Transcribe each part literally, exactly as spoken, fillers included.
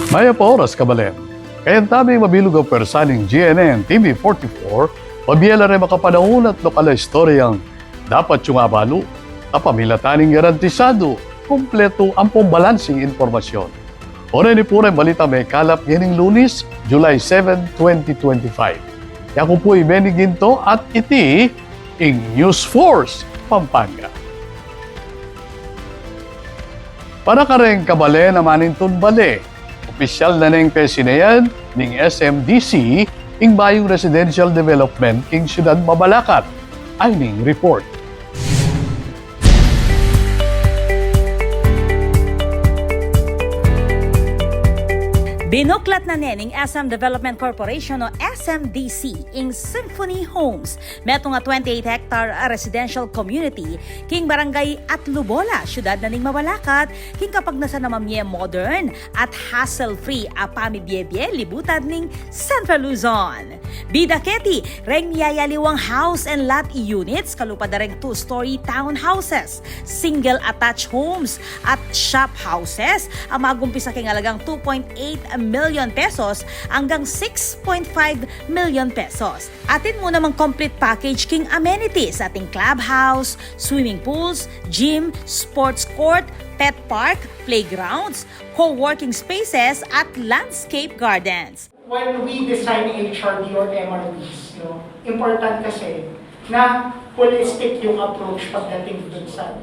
Mayap a oras, kabalen. Kayang tame mabilug a pwersa ning G N N T V forty-four, pabie la reng makapanaun at lokal a istoryang dapat yung abalu. Kapamilatan ning garantisadu, kumpletu ampong balansing impormasyon. Oras ini pu reng balita mekalap ngening Lunes, July seven, twenty twenty-five. Yaku pu i Benny Ginto at iti ing News Force Pampanga. Para kareng kabalen a manintun bale, opisyal na neng pesinean ning S M D C ing bayung residential development king Syudad Mabalacat. Ay ning report. Binuklat na ne ning S M Development Corporation o S M D C ing Symphony Homes, metung a twenty-eight hectare a residential community king Barangay Atlubola, Syudad na ning Mabalacat, king kapagnasan a mamie modern at hassle-free a pamibiebie libutad ning Central Luzon. Bida keti, reng miyayaliwang house and lot units, kalupa da reng two-story townhouses, single attached homes, at shop houses, a magumpisa king alagang two point eight million pesos anggang six point five million pesos. Atin mu namang complete package king amenities, atin clubhouse, swimming pools, gym, sports court, pet park, playgrounds, co-working spaces, at landscape gardens. When we design H R D or M R Ds, no, important kasi na holistic yung approach pagdating dun sa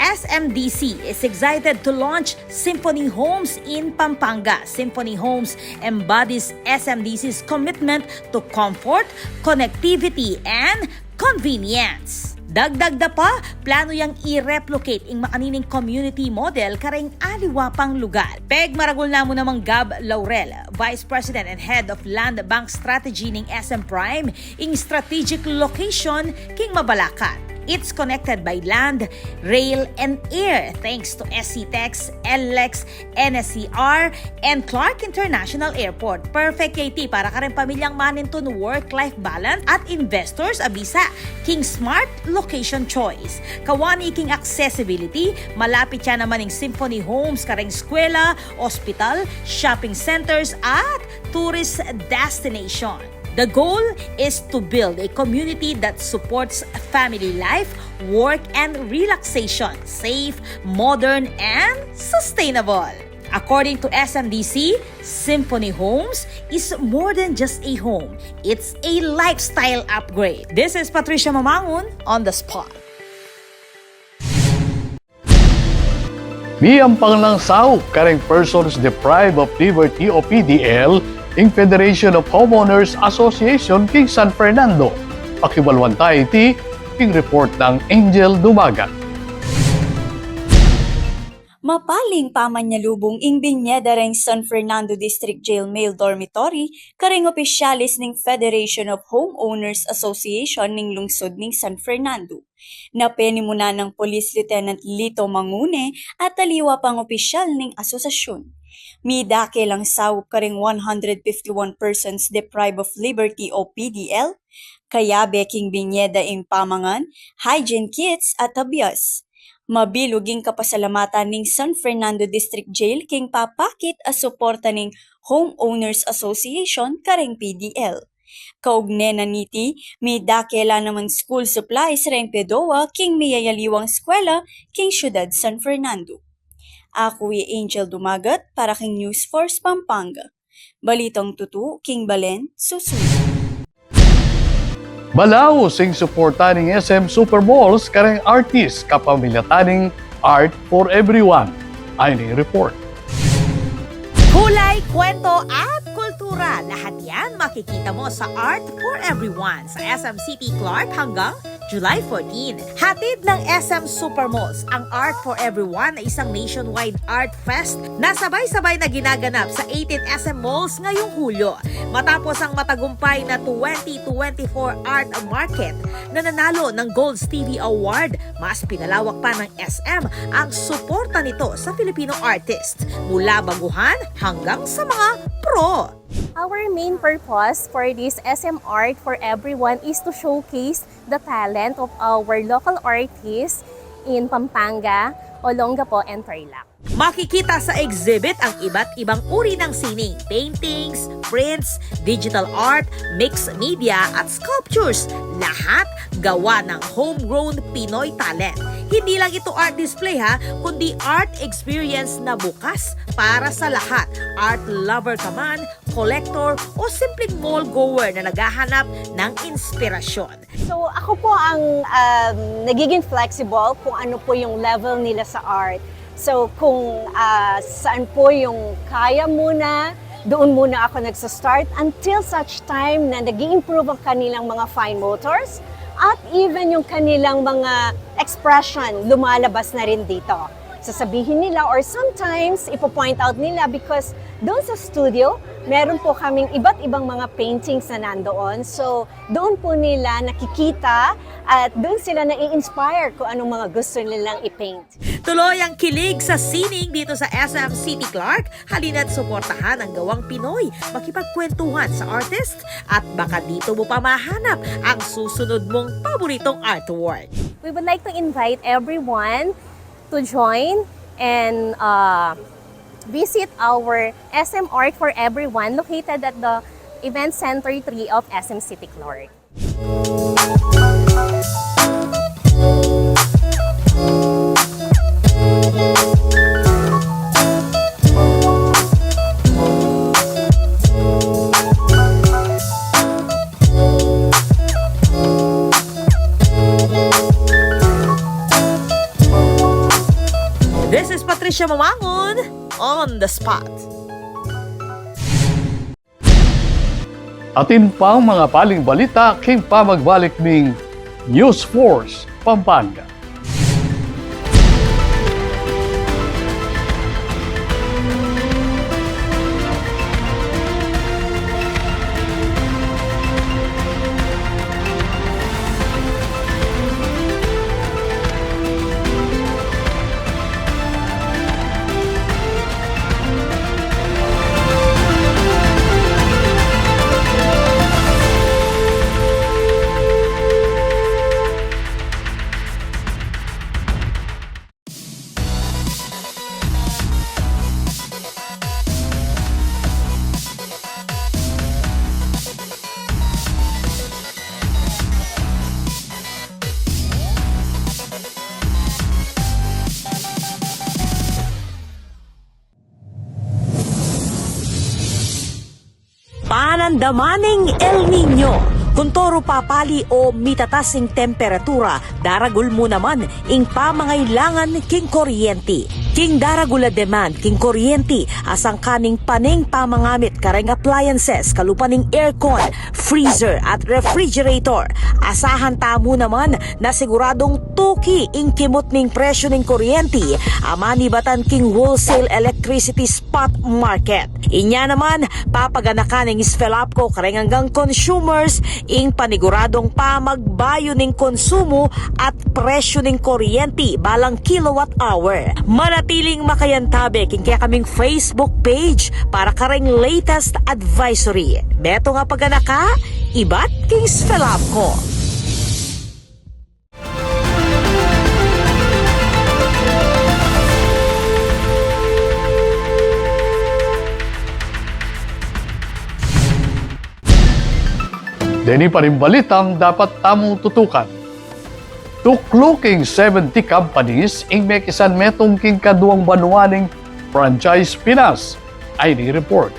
S M D C is excited to launch Symphony Homes in Pampanga. Symphony Homes embodies S M D C's commitment to comfort, connectivity, and convenience. Dagdag da pa, plano yang i-replicate ing makanining community model kareng aliwa pang lugar. Peg maragul na mu namang Gab Laurel, Vice President and Head of Land Bank Strategy ning S M Prime, ing strategic location king Mabalacat. It's connected by land, rail, and air thanks to S C Tex, L L E X, N S C R, and Clark International Airport. Perfect ya iti para kareng pamilyang manintun work-life balance at investors a bisa king smart location choice. Kawani king accessibility, malapit ya naman ing Symphony Homes kareng eskwela, ospital, shopping centers, at tourist destination. The goal is to build a community that supports family life, work, and relaxation, safe, modern, and sustainable. According to S M D C, Symphony Homes is more than just a home. It's a lifestyle upgrade. This is Patricia Mamangun on the spot. Miyampang nang saup kareng Persons Deprived of Liberty o P D L ing Federation of Homeowners Association king San Fernando. Pakibaluan ta iti king report nang Angel Dumagat. Mapaling pamanyalubung ing binie da reng San Fernando District Jail Male Dormitory kareng opisyalis ning Federation of Homeowners Association ning lungsud ning San Fernando. Na penimunan nang Police Lieutenant Lito Mangune at aliwa pang opisyal ning asosasyun. Midakel ang saup kareng one hundred fifty-one persons deprived of liberty o P D L, kayabe king binie da ing pamangan, hygiene kits at abyas. Mabilug ing kapasalamatan ning San Fernando District Jail king papakit a suporta ning Homeowners Association kareng P D L. Kaugne na niti, midakel la namang school supplies reng PEDOA king miyayaliwang eskwela king Syudad San Fernando. Aku i Angel Dumagat para king News Force Pampanga. Balitang tutu king balen, susunod. Balaus ing suporta ning S M Supermalls kareng artist kapamilatan ning Art for Everyone. Ay ning report. Kulay, kwento, at kultura, lahat yan makikita mo sa Art for Everyone sa S M City Clark hanggang July fourteen. Hatid ng S M Supermalls ang Art for Everyone na isang nationwide art fest na sabay-sabay na ginaganap sa eighteen S M malls ngayong Hulyo. Matapos ang matagumpay na twenty twenty-four Art Market na nanalo ng Gold Stevie Award, mas pinalawak pa ng S M ang suporta nito sa Filipino artists, mula baguhan hanggang sa mga pro. Our main purpose for this S M Art for Everyone is to showcase the talent of our local artists in Pampanga, Olongapo, and Tarlac. Makikita sa exhibit ang iba't ibang uri ng sining, paintings, prints, digital art, mixed media at sculptures. Lahat gawa ng homegrown Pinoy talent. Hindi lang ito art display ha, kundi art experience na bukas para sa lahat. Art lover ka man, collector, o simpleng mall goer na naghahanap ng inspirasyon. So, ako po ang, um, nagiging flexible kung ano po yung level nila sa art. So, kung, ah, saan po yung kaya muna, doon muna ako nagsa-start until such time na nag improve ang kanilang mga fine motors at even yung kanilang mga expression lumalabas na rin dito. Sasabihin nila or sometimes ipo-point out nila because doon sa studio, meron po kaming iba't ibang mga paintings na nandoon. So, doon po nila nakikita at doon sila nai-inspire kung anong mga gusto nilang i-paint. Tuloy ang kilig sa sining dito sa S M City Clark. Halina't suportahan ang gawang Pinoy. Makipagkwentuhan sa artist at baka dito mo pa mahanap ang susunod mong paboritong artwork. We would like to invite everyone to join and, uh, visit our S M Art for Everyone located at the Event Center three of S M City Clark. This is Patricia Mamangon on the spot. Atin pang mga paling balita king pamagbalik ning News Force Pampanga. Panandaman ning El Niño. Kung toro papali o mitatas ing temperatura, daragul mu naman ing pamangailangan king kuryenti. King daragul a demand king kuryenti, asangka ning paneng pamangamit kareng appliances, kalupa ning aircon, freezer at refrigerator. Asahan tamu naman na siguradung tuki ing kimut ning presyu ning kuryenti a manibatan king wholesale electricity spot market. Inya naman, papaganakan ning SFELAPCO kareng anggang consumers ing paniguradung pamagbayu ning konsumu at presyu ning kuryenti balang kilowatt hour. Manatiling makayantabe king kekaming Facebook page para kareng latest advisory. Metung a paganaka, ibat king SFELAPCO. Deni pa ring balitang dapat tamung tutukan. Tuklu king seventy companies ing mekisan metung king kaduang banua ning Franchise Pinas. Ay, ni report.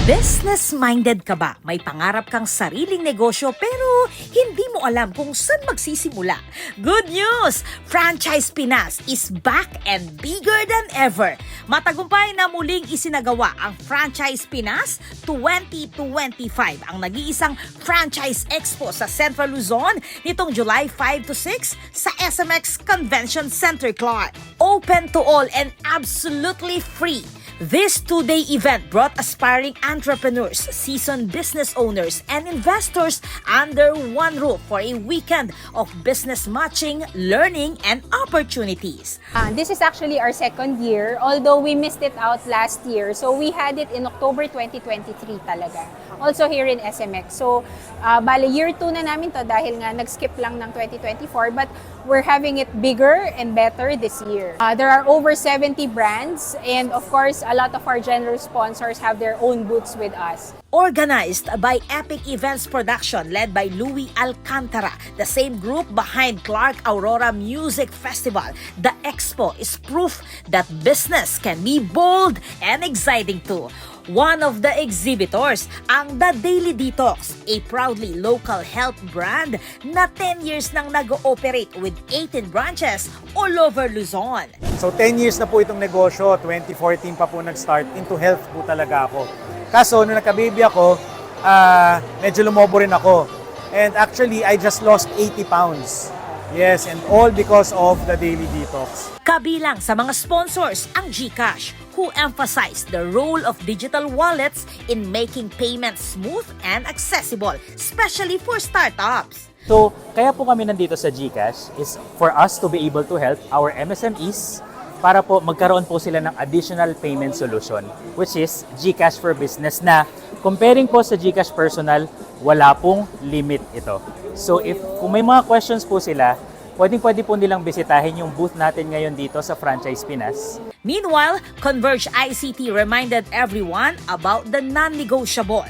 Business-minded ka ba? May pangarap kang sariling negosyo pero hindi mo alam kung saan magsisimula? Good news! Franchise Pinas is back and bigger than ever. Matagumpay na muling isinagawa ang Franchise Pinas twenty twenty-five, ang nag-iisang franchise expo sa Central Luzon nitong July five to six sa S M X Convention Center, Clark. Open to all and absolutely free. This two-day event brought aspiring entrepreneurs, seasoned business owners, and investors under one roof for a weekend of business matching, learning, and opportunities. Ah, this is actually our second year, although we missed it out last year. So we had it in October twenty twenty-three talaga. Also here in S M X. So, ah, bale, year two na namin 'to dahil nga nag-skip lang ng twenty twenty-four. But We're having it bigger and better this year. Uh, there are over seventy brands, and of course, a lot of our general sponsors have their own booths with us. Organized by Epic Events Production, led by Louie Alcantara, the same group behind Clark Aurora Music Festival, the expo is proof that business can be bold and exciting too. One of the exhibitors, ang The Daily Detox, a proudly local health brand na ten years nang nag-ooperate with eighteen branches all over Luzon. So, ten years na po itong negosyo, twenty fourteen pa po nag-start, into health po talaga ako. Kaso, nung nagka-baby ako, ah, medyo lumobo rin ako. And actually, I just lost eighty pounds. Yes, and all because of The Daily Detox. Kabilang sa mga sponsors ang GCash, who emphasized the role of digital wallets in making payments smooth and accessible, especially for startups. So, kaya po kami nandito sa GCash is for us to be able to help our M S M Es para po magkaroon po sila ng additional payment solution, which is GCash for Business, na comparing po sa GCash Personal, wala pong limit ito. So, if kung may mga questions po sila, pwedeng-pwede po nilang bisitahin yung booth natin ngayon dito sa Franchise Pinas. Meanwhile, Converge I C T reminded everyone about the non-negotiable: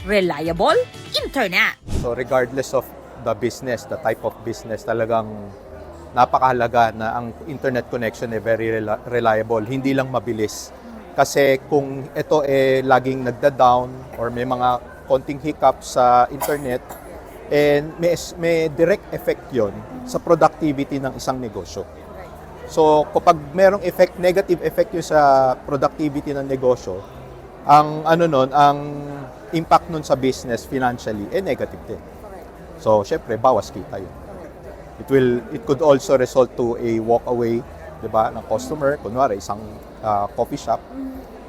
reliable internet. So regardless of the business, the type of business, talagang napakahalaga na ang internet connection ay very rela-, reliable, hindi lang mabilis. Kasi kung ito eh laging nagda-down or may mga konting hiccup sa internet, eh may, may direct effect yon sa productivity ng isang negosyo. So kapag merong effect, negative effect yun sa productivity ng negosyo, ang ano nun, ang impact nun sa business financially, eh negative din. So syempre, bawas kita yun. It will, it could also result to a walk away, di ba, ng customer. Kunwari, isang ah, coffee shop,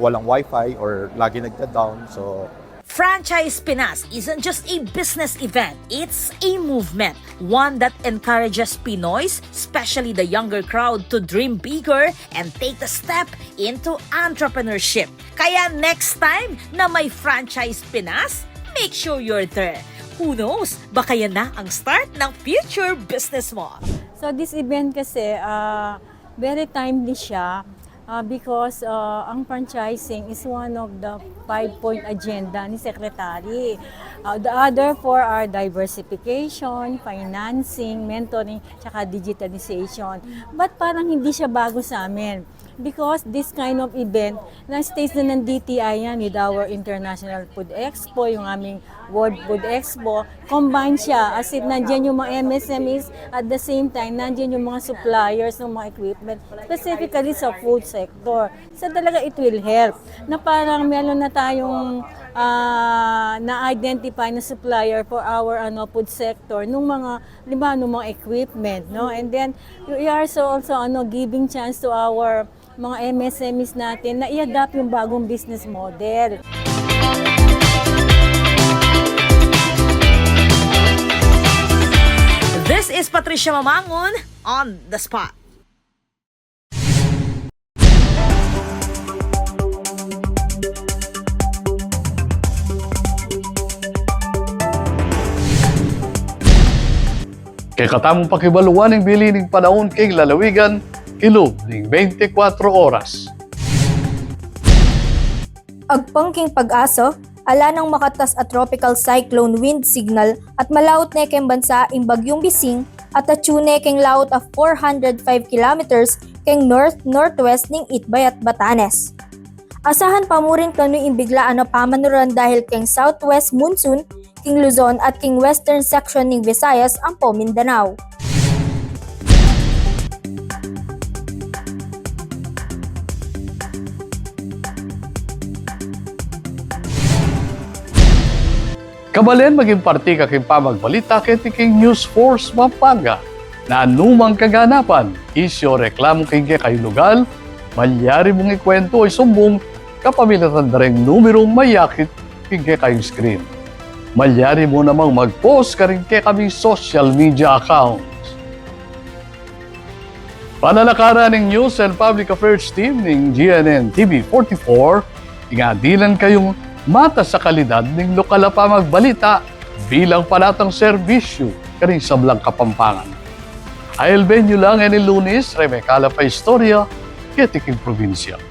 walang wifi or lagi nagda-down. So Franchise Pinas isn't just a business event, it's a movement, one that encourages Pinoys, especially the younger crowd, to dream bigger and take the step into entrepreneurship. Kaya next time na may Franchise Pinas, make sure you're there. Who knows, baka yan na ang start ng future business mo. So this event kasi, ah, very timely siya, ah, because, ah, ang franchising is one of the five-point agenda ni Secretary. Ah, the other four are diversification, financing, mentoring, tsaka digitalization. But parang hindi siya bago sa amin because this kind of event, na-stage na ng D T I yan with our International Food Expo, yung aming World Food Expo, combine siya. As in, nandiyan yung mga M S M Es, at the same time, nandiyan yung mga suppliers ng mga equipment, specifically sa food sector. So talaga, it will help na parang meron na tayong, ah, na-identify na supplier for our, ano, food sector, nung mga, di ba, nung mga equipment, no? And then, we are so also, ano, giving chance to our mga M S M Es natin na i-adapt yung bagong business model. This is Patricia Mamangon on the spot. Kekatamung pakibaluan ing bili ning panaun king lalawigan, kilub ning bente kwatro oras. Agpang king PAGASA, ala nang makatas a tropical cyclone wind signal at malaut ne keng bansa ing Bagyung Bising at atyu ne keng laut a four hundred five kilometers keng north-northwest ning Itbay at Batanes. Asahan pa mu rin kanu ing bigla a pamanuran dahil keng southwest monsoon king Luzon at king western section ning Visayas ampo Mindanao. Kabalen, maging parti ka king pamagbalita keti king News Force Pampanga. Na anumang kaganapan, isyu o reklamu king kekayung lugal, malyari mung ikuwentu o isumbung kapamilatan da reng numerung mayakit king kekayung screen. Malyari mu namang mag-post karing kekaming social media accounts. Panalakaran ning News and Public Affairs Team ning G N N T V forty-four, ing adilan kayung matas a kalidad ning lokal a pamagbalita bilang panatang serbisyu karing sablang Kapampangan. Ailben yu la ngeni Lunis, reng mekalap a istorya keti king probinsya.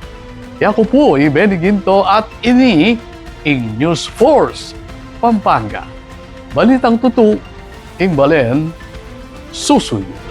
Yaku pu i Benny Ginto at ini ing News Force Pampanga. Balitang tutu, ing balen susuyu.